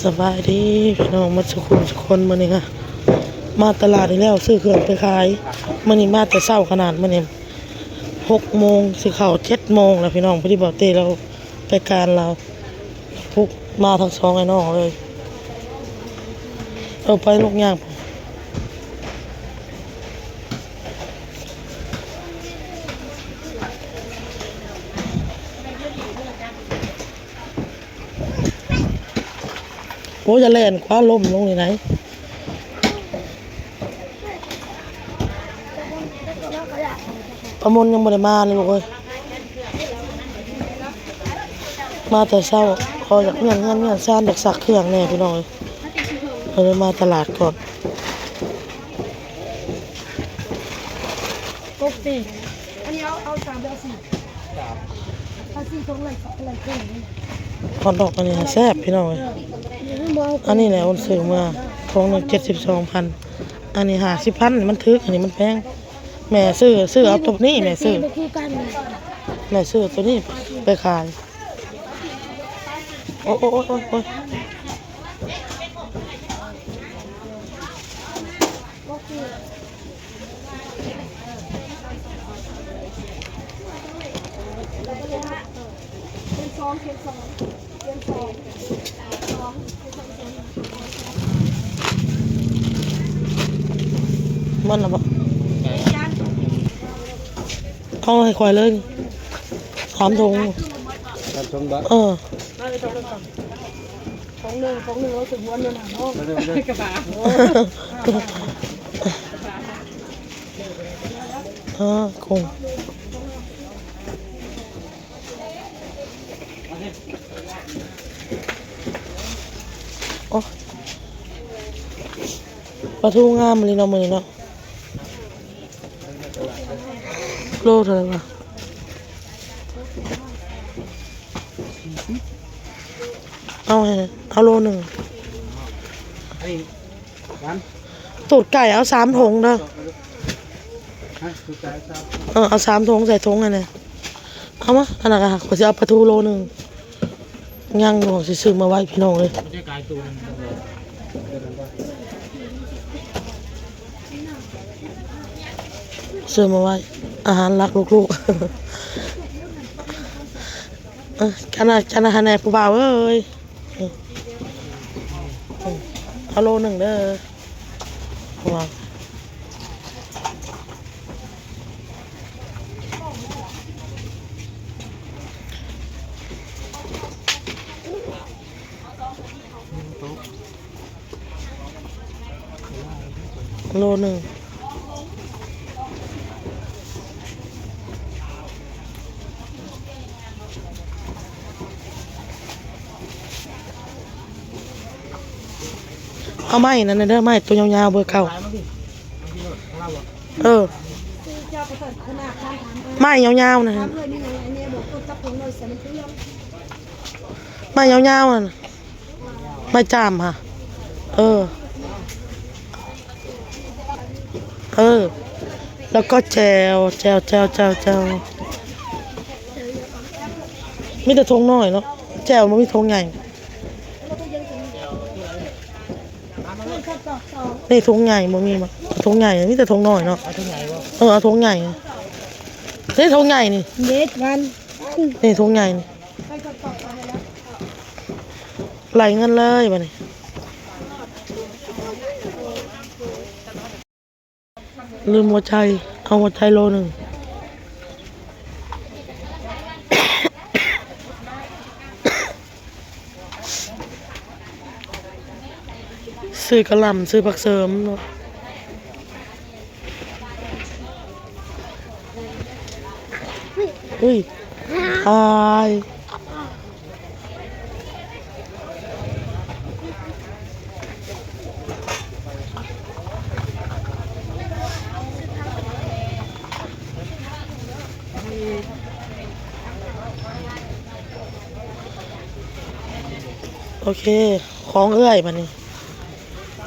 ສະບາຍດີພີ່ນ້ອງໝົດສູ່ຄົນສູ່ຄົນ ມື້ນີ້ກະມາຕະຫຼາດອີກແລ້ວ ຊື້ເຄື່ອງໄປຂາຍ. ມື້ນີ້ມາແຕ່ເຊົ້າຂະໜາດ ມື້ນີ້ຫົກໂມງ ຊິເຂົ້າເຈັດໂມງແລ້ວພີ່ນ້ອງ. ພໍດີບ່າວເຕ້ລາວໄປການລາວ ປຸກມາທັງສອງອ້າຍນ້ອງເລີຍ. ເອີ ໄປລູກຍ່າງ. ໂອ້ ຢ່າແລ່ນ ຄວ້າລົ້ມລົງນີ້ໄດ໋. ປາມົນຍັງບໍ່ໄດ້ມາເລີຍລູກເອີຍ ມາແຕ່ເຊົ້າ. ຂໍຢາກເຮືອນ ເຮືອນ ເຮືອນຊານ ຢາກຊັກເຄື່ອງແດ່ພີ່ນ້ອງເອີຍ ເລີຍມາຕະຫຼາດກ່ອນ. ປົກຕິ ອັນນີ້ເອົາ ເອົາສາມ ເອົາສີ່ ເອົາສີ່ຖົງ ໄລ່ ໄລ່ເຄິ່ງ. ຮອດດອກອັນນີ້ແຊບພີ່ນ້ອງເອີຍ. ອັນນີ້ແຫຼະ ໂອນຊື້ມາ ຖົງໜຶ່ງເຈັດສິບສອງພັນ ອັນນີ້ຫ້າສິບພັນ ມັນຖືກ ອັນນີ້ມັນແພງ. ແມ່ຊື້ ຊື້ເອົາໂຕນີ້ ແມ່ຊື້ ບໍ່ຄືກັນ ແມ່ຊື້ໂຕນີ້ໄປຂາຍ. ໂອ້ຍ ໂອ້ຍ ໂອ້ຍ ໂອ້ຍ. ໝົດແລ້ວບໍ່? ເອົາໃຫ້ຂ້ອຍເລີຍ ສາມຖົງ ສາມຖົງບໍ່? ເອີ ຖົງໜຶ່ງ ຖົງໜຶ່ງ ເອົາໃສ່ຫົວໜຶ່ງເນາະ ກະບະ. ເອີ ຄົງ ໂອ້ ປາທູງາມອີ່ຫຼີເນາະ ມື້ນີ້ເນາະ. ໂລເທົ່າໃດວະ? ເອົາໃຫ້ ເອົາໂລໜຶ່ງ. ຕູດໄກ່ເອົາສາມຖົງເດີ. ເອີ ເອົາສາມຖົງ ໃສ່ຖົງຫັ້ນແຫຼະ. ເອົາມາ ອັນນັ້ນກະ ຂ້ອຍຊິເອົາປາທູໂລໜຶ່ງ. ຍັງຢູ່ ຊິຊື້ມາໄວ້ພີ່ນ້ອງເອີຍ ຊື້ມາໄວ້ ອາຫານຫຼັກລູກໆ. ເອີ ກັນນະ ກັນນະຫັ້ນແດ່ຜູ້ບ່າວເອີຍ. ເອີ ເອົາໂລໜຶ່ງເດີ. ໂລໜຶ່ງ. ເອົາໄມ້ນັ້ນເດີ ໄມ້ໂຕຍາວໆ ເບີເກົ້າ. ເອີ ໄມ້ຍາວໆ ນັ້ນ ໄມ້ຍາວໆ ນັ້ນ. ໄມ້ຈາມຫະ ເອີ ເອີ ແລ້ວກໍແຈ່ວ ແຈ່ວ ແຈ່ວ ແຈ່ວ ແຈ່ວ. ມີແຕ່ຖົງນ້ອຍເນາະ ແຈ່ວບໍ່ມີຖົງໃຫຍ່. ນີ້ຖົງໃຫຍ່ບໍ່ມີບໍ່? ຖົງໃຫຍ່ມີແຕ່ຖົງນ້ອຍເນາະ. ເອົາຖົງໃຫຍ່ບໍ່? ເອີ ເອົາຖົງໃຫຍ່. ນີ້ຖົງໃຫຍ່ນີ້ ເດັດມັນ ນີ້ຖົງໃຫຍ່ນີ້. ໄລ່ເງິນເລີຍບາດນີ້. ລືມຫົວໃຈ ເອົາຫົວໃຈໂລໜຶ່ງ. ຊື້ກະຫຼ່ຳ ຊື້ຜັກເສີມເນາະ. ອຸ້ຍ ອາຍ. ໂອເຄ ຂອງເອື້ອຍບາດນີ້.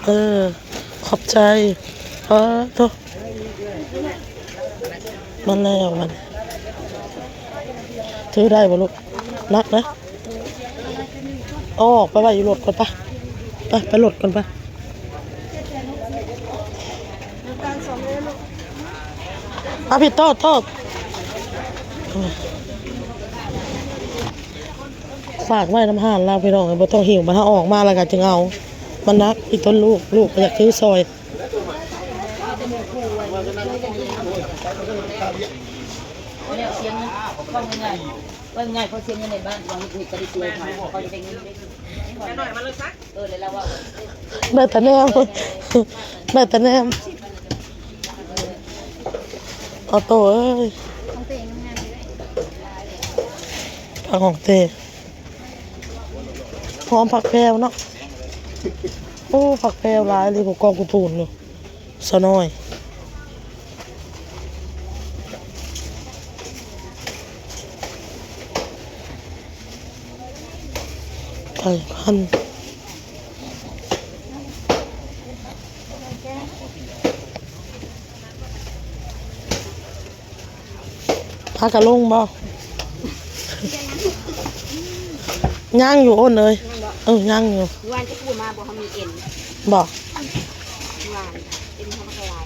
ເອີ ຂອບໃຈ. ເອີ ໂທ້ ມາແລ້ວມັນ ຖືໄດ້ບໍ່ລູກ? ໜັກນະ. ເອົາອອກໄປໄວ້ຢູ່ລົດກ່ອນປະ. ໄປ ໄປລົດກ່ອນໄປ. ເອົາ ຜິດໂຕດ ໂຕດ. ຝາກໄວ້ນຳຮ້ານລາວ ພີ່ນ້ອງເອີຍ, ບໍ່ຕ້ອງຫິ້ວ, ບັດເຮົາອອກມາແລ້ວກໍຈຶ່ງເອົາ. ມັນໜັກ ອີ່ຕົນລູກ, ລູກກໍຢາກຖືຊ່ອຍ. ແນວສຽງເງິນ ເວົ້າງ່າຍໆ ເວົ້າງ່າຍໆ ເຂົາສຽງເງິນໃນບ້ານ ເຂົາເຮັດ ເຮັດກະດິເຊຍ ເຂົາ ເຂົາຈະໄດ້ເງິນ ເອີ ແລ້ວລາວເວົ້າ ໄດ້ແຕ່ແນມ ໄດ້ແຕ່ແນມ. ເອົາໂຕເອີຍ ຂອງເຕງາມເດ້ ຜັກຂອງເຕ ຫອມຜັກແພວເນາະ. ໂອ້ ຜັກແພວຫຼາຍເລີຍ ກອງກູປູນຢູ່. ສາວນ້ອຍ ໄກ່ພັນ ພາກັນລົງບໍ່? ຍັງຢູ່ ໂອນເອີຍ. ຍັງບໍ່? ເອີ ຍັງຢູ່. ວານຈະປູມາບໍ່ ເຮົາມີເອັນບໍ່? ວານເອັນເຮົາມັນກໍຫຼາຍ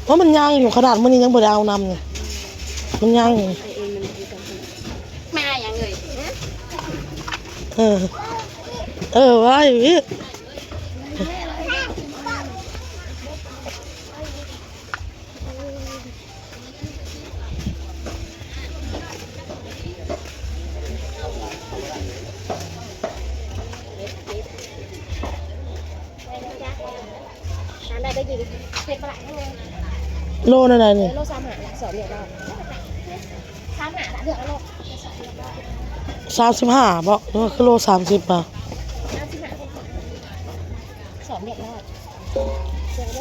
ເພາະມັນຍັງຢູ່. ຂະໜາດມື້ນີ້ຍັງບໍ່ໄດ້ເອົານຳນີ້ ມັນຍັງຢູ່. ມາຫຍັງເອີຍ? ເອີ ເອີ ໄວ້. ໂລເທົ່າໃດນີ້? ໂລສາມສິບຫ້າ ສອງດຽວກໍ ສາມສິບຫ້າ ສາມສິບຫ້າບໍ? ຫຼືວ່າຄືໂລສາມສິບບໍ? ສາມສິບຫ້າ ສອງດຽວກໍ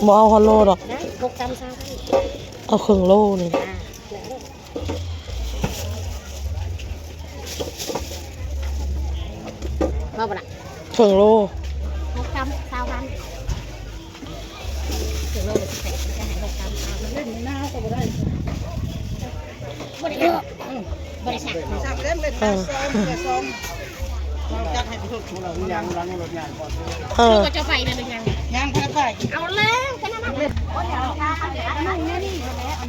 ບໍ່ເອົາຮອດໂລດອກ. ໄດ້ ຫົກກຳ ຊາວພັນ. ເອົາເຄິ່ງໂລນີ້. ອ່າ ພໍບໍ່ລະ? ເຄິ່ງໂລ ຫົກກຳ ຊາວພັນ. ເຄິ່ງໂລ ສິບແປດ ມັນຈະໃຫ້ຫົກກຳ ຊາວພັນ. ບໍ່ໄດ້ ບໍ່ໄດ້ ອືມ ບໍ່ໄດ້ສັກ ສັກເລັບ ເລັບ ເອີ ຊອງ ເພື່ອຊອງ. ຈັກໃຫ້ໄປທຸກ ຍັງ ຍັງ ລົດຍ່າງກ່ອນ. ເອີ ເຈົ້າໄປນະ ຫຼືຍັງ? ຍັງ ພັກໄປ ເອົາແລ້ວ ແຄ່ນັ້ນນະ.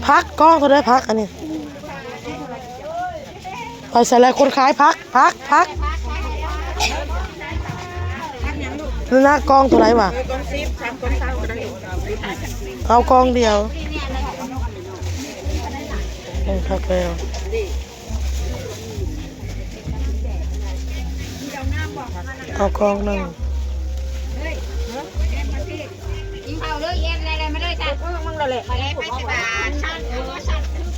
ຜັກກອງເທົ່າໃດ? ຜັກອັນນີ້ ໄປໃສ່ແລ້ວ ຄົນຂາຍຜັກ ຜັກ ຜັກ. ນີ້ນະ ກອງເທົ່າໃດຫວາ? ເອີ ກອງສິບ ສາມກອງຊາວກໍໄດ້. ເອົາກອງດຽວ. ເອີ ຄັກແລ້ວ. ເອົາກອງໜຶ່ງ. ກິນເຂົ້າເດີ ເຮັດແລ້ວ ມາເດີຈ້ະ.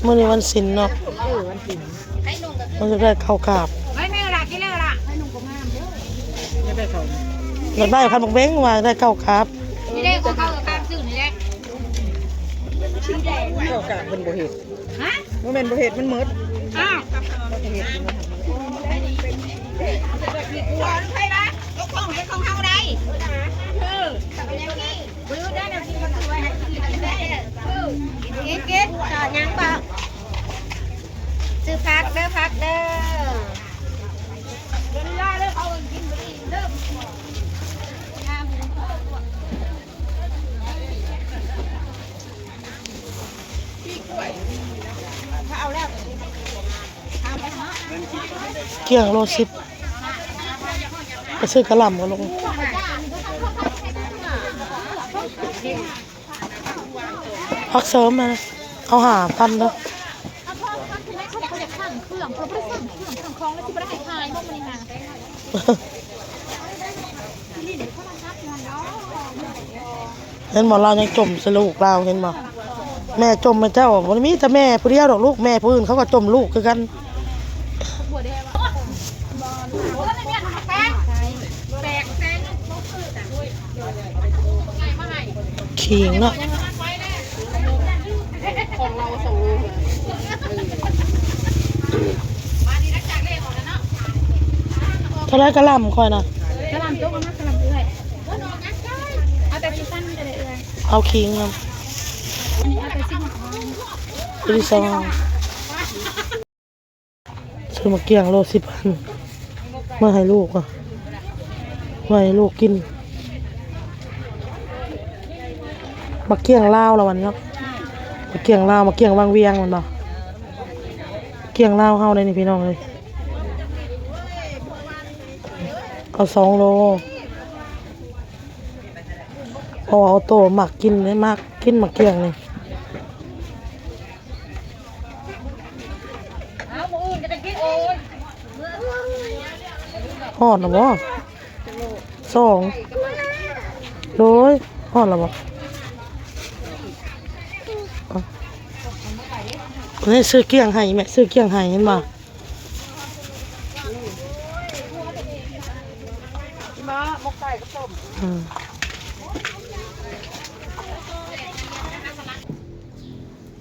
ມື້ນີ້ວັນສິນເນາະ. ເອີ ວັນສິນ ມັນຈະໄດ້ເຂົ້າກາບ. ໄວ້ແມ່ລະ ກິນແລ້ວລະ. ຢາກໄດ້ເຂົ້າ ຢາກໄດ້ຄັນບັກເບັງວ່າໄດ້ເຂົ້າກາບ. ນີ້ເດ້ ຂອງເຂົາກາບຊື່ນີ້ແຫຼະ. ເຂົ້າກາບເພິ່ນບໍ່ເຮັດ. ຮະ? ບໍ່ແມ່ນບໍ່ເຮັດ ມັນໝົດ. ອ້າວ ເຮັດ ຂອງໃຜວະ? ເຈົ້າຂອງເປັນຂອງເຮົາໃດ. ເອີ ບໍ່ໄດ້ແນວກິນ ເຂົາຊື້ໄວ້ໃຫ້ກິນ. ເອີ ກິນ ກິນ ເຈົ້າຍັງບໍ່? ຊື້ຜັກເດີ ຜັກເດີ. ກ້ຽງໂລສິບ ໄປຊື້ກະຫຼ່ຳກັນລູກ. ຜັກເສີມນະ ເອົາຫ້າພັນເດີ. ເຂົາບໍ່ໄດ້ສັ່ງເຄື່ອງ ເຂົາບໍ່ໄດ້ສັ່ງເຄື່ອງ ສັ່ງຂອງແລ້ວຊິບໍ່ໄດ້ໃຫ້ຂາຍບໍ່ມື້ນີ້ນະ. ເຫັນບໍ່ ລາວຍັງຈົ່ມໃສ່ລູກລາວ ເຫັນບໍ່? ແມ່ຈົ່ມໃຫ້ເຈົ້າ ບໍ່ໄດ້ມີແຕ່ແມ່ຜູ້ດຽວດອກລູກ ແມ່ຜູ້ອື່ນເຂົາກໍຈົ່ມລູກຄືກັນ. ຂີງເນາະ ຂອງເຮົາສອງໂລ. ເທົ່າໃດກະຫຼ່ຳຂ້ອຍນະ? ກະຫຼ່ຳຕົກເອົາມາ ກະຫຼ່ຳເອື້ອຍ ເອົາແຕ່ຊິສັ້ນກໍໄດ້ເອື້ອຍ. ເອົາຂີງນຳ ອັນນີ້ເອົາແຕ່ຊິບຫ້າ ອັນນີ້ຊາວ. ຊື້ໝາກກ້ຽງໂລສິບພັນ ມາໃຫ້ລູກ. ໄວ້ລູກກິນ ໝາກກ້ຽງລາວລະວັນເນາະ ໝາກກ້ຽງລາວ ໝາກກ້ຽງວັງວຽງແມ່ນບໍ່? ກ້ຽງລາວເຮົາໄດ໋ນີ້ພີ່ນ້ອງເອີຍ ເອົາສອງໂລ ເພາະວ່າອອໂຕ້ມັກກິນເດ້ ມັກກິນໝາກກ້ຽງນີ້. ຮອດລະບໍ່? ສອງ ໂດຍ ຮອດລະບໍ່? ນີ້ຊື້ກ້ຽງໃຫ້ແມ່ ຊື້ກ້ຽງໃຫ້ເຫັນບໍ່? ມາໝົກໄກ່ກັບຕົ້ມ ອືມ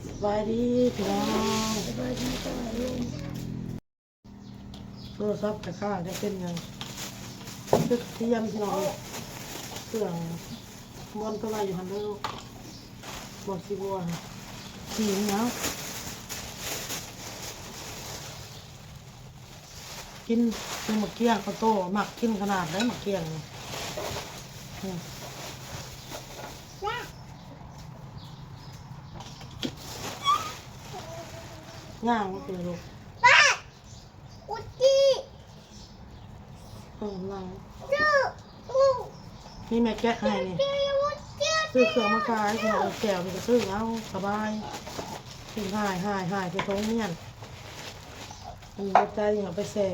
ສະບາຍດີພີ່ນ້ອງ ສະບາຍດີຈ້າ ໂທລະສັບກະຄ້າງ ຈະເປັນຫຍັງ? ເຄື່ອງກະຕຽມພີ່ນ້ອງ ເຄື່ອງບ່ອນໄປໄວ້ຢູ່ຫັ້ນເດີ ບ່ອນຊິບົວຫັ້ນ ສີຫຍັງ? ກິນ ກິນໝາກກ້ຽງ ອອໂຕ້ມັກກິນຂະໜາດໃດໝາກກ້ຽງນີ້ ອືມ ຍ່າງມາເປັນລູກ ອຸຈິ ເອີ ນັ່ງ ນີ້ແມ່ແກະໃຫ້ນີ້ ຊື້ເຄື່ອງມາຂາຍ ແກ້ວນີ້ກະຊື້ເອົາ ສະບາຍ ກິນ ຫາຍ ຫາຍ ຫາຍ ໃສ່ຖົງມ້ຽນ ອັນນີ້ຫົວໃຈເອົາໄປແຊ່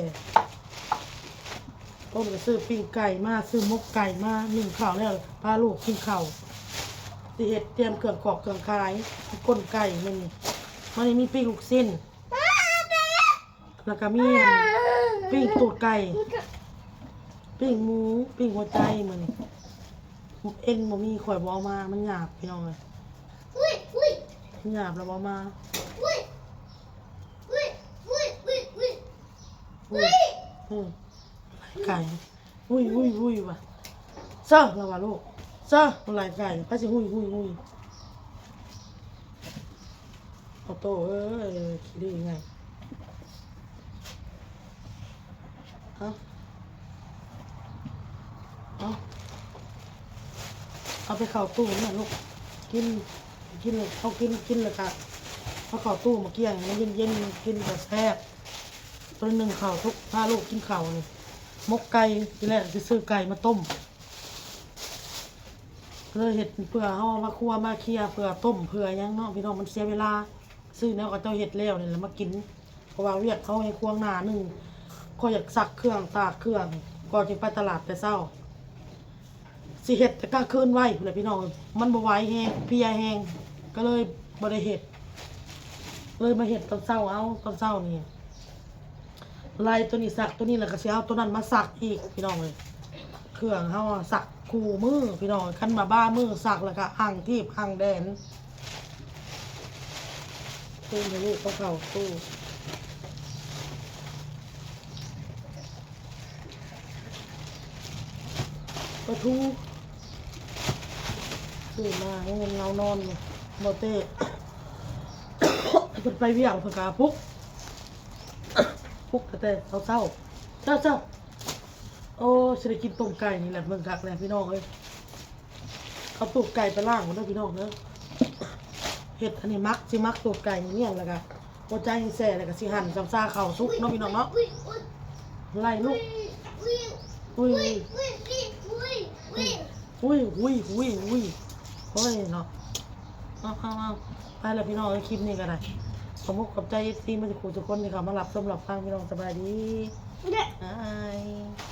ຕົ້ນກະຊື້ປີ້ງໄກ່ມາ ຊື້ໝົກໄກ່ມາ ໜຶ້ງເຂົ້າແລ້ວ ພາລູກກິນເຂົ້າ ຊິເຮັດຕຽມເຄື່ອງຂອກເຄື່ອງຂາຍ ກົ້ນໄກ່ມື້ນີ້ ມື້ນີ້ມີປີ້ງລູກຊີ້ນ ແລ້ວກະມີ ອັນ ປີ້ງຕູດໄກ່ ປີ້ງໝູ ປີ້ງຫົວໃຈມື້ນີ້ ເອັນບໍ່ມີ ຂ້ອຍບໍ່ເອົາມາ ມັນຫຍາບພີ່ນ້ອງເອີຍ ມັນຫຍາບລະບໍ່ເອົາມາ ອືມ ໄກ່ ຫຸຍຫຸຍຫຸຍວ່າ ເຊີລະວ່າລູກ ເຊີ ມັນໄລ່ໄກ່ ໃຜຊິຫຸຍຫຸຍຫຸຍ ອອໂຕ້ເອີຍ ຂີ້ດື້ໃຫຍ່ ເອົາ ເອົາ ເອົາໄປເຂົ້າຕູ້ແມ່ລູກ ກິນ ກິນ ເອົາກິນ ກິນແລ້ວກະເອົາເຂົ້າຕູ້ ໝາກກ້ຽງມັນເຢັນໆ ກິນກະແຊບ ຕົວໜຶ່ງເຂົ້າທຸກ ພາລູກກິນເຂົ້ານີ້ ໝົກໄກ່ ທີແລກຊິຊື້ໄກ່ມາຕົ້ມ ເລີຍເຮັດເພື່ອເຮົາມາຄົວມາເຄຍ ເພື່ອຕົ້ມເພື່ອຫຍັງເນາະພີ່ນ້ອງ ມັນເສຍເວລາ ຊື້ແນວເຂົາເຈົ້າເຮັດແລ້ວນີ້ແຫຼະມາກິນ ເພາະວ່າວຽກເຮົາໃນຄວງໜ້າໜຶ່ງ ຂ້ອຍຢາກຊັກເຄື່ອງຕາກເຄື່ອງ ກໍຈຶ່ງໄປຕະຫຼາດແຕ່ເຊົ້າ ຊິເຮັດແຕ່ກາງຄືນໄວພຸ້ນແຫຼະພີ່ນ້ອງ ມັນບໍ່ໄຫວແຮງ ເພຍແຮງ ກະເລີຍບໍ່ໄດ້ເຮັດ ເລີຍມາເຮັດຕອນເຊົ້າເອົາ ຕອນເຊົ້ານີ້ ໄລ່ໂຕນີ້ຊັກໂຕນີ້ ແລ້ວກະຊິເອົາໂຕນັ້ນມາຊັກອີກພີ່ນ້ອງເອີຍ ເຄື່ອງເຮົາຊັກຄູ່ມື້ພີ່ນ້ອງ ຄັນວ່າບາມືຊັກແລ້ວກະອັ່ງທີບອັ່ງແດນ ເພິ່ນໃຫ້ລູກເຂົາເຂົ້າຕູ້ ປາທູ ຕື່ນມາງູເງົານອນຢູ່ ບໍ່ເຕະ ເພິ່ນໄປວຽກເພິ່ນກະປຸກ ປຸກຕັ້ງແຕ່ເຊົ້າໆ ເຈົ້າໆ ໂອ້ ຊິໄດ້ກິນຕົ້ມໄກ່ນີ້ແຫຼະ ເບິ່ງຄັກແລ້ວພີ່ນ້ອງເອີຍ ເອົາຕູດໄກ່ໄປລ້າງກ່ອນເດີພີ່ນ້ອງເດີ ເຮັດອັນນີ້ໝັກ ຊິໝັກຕູດໄກ່ນີ້ມ້ຽນ ແລ້ວກະຫົວໃຈໃຫ້ແຊ່ ແລ້ວກະຊິຫັ່ນຊຳຊາເຂົ້າສຸກເນາະພີ່ນ້ອງເນາະ ໄລ່ລູກ ອຸຍ ອຸຍ ອຸຍ ອຸຍ ໂອ້ຍເນາະ ເອົາໆໆ ໄປລະພີ່ນ້ອງເອີຍ ຄລິບນີ້ກະໄດ້ ຂອບມຸກຂອບໃຈເອັຟຊີໝົດທຸກຄົນທີ່ເຂົ້າມາຮັບຊົມຮັບຟັງ ພີ່ນ້ອງສະບາຍດີ ບາຍ.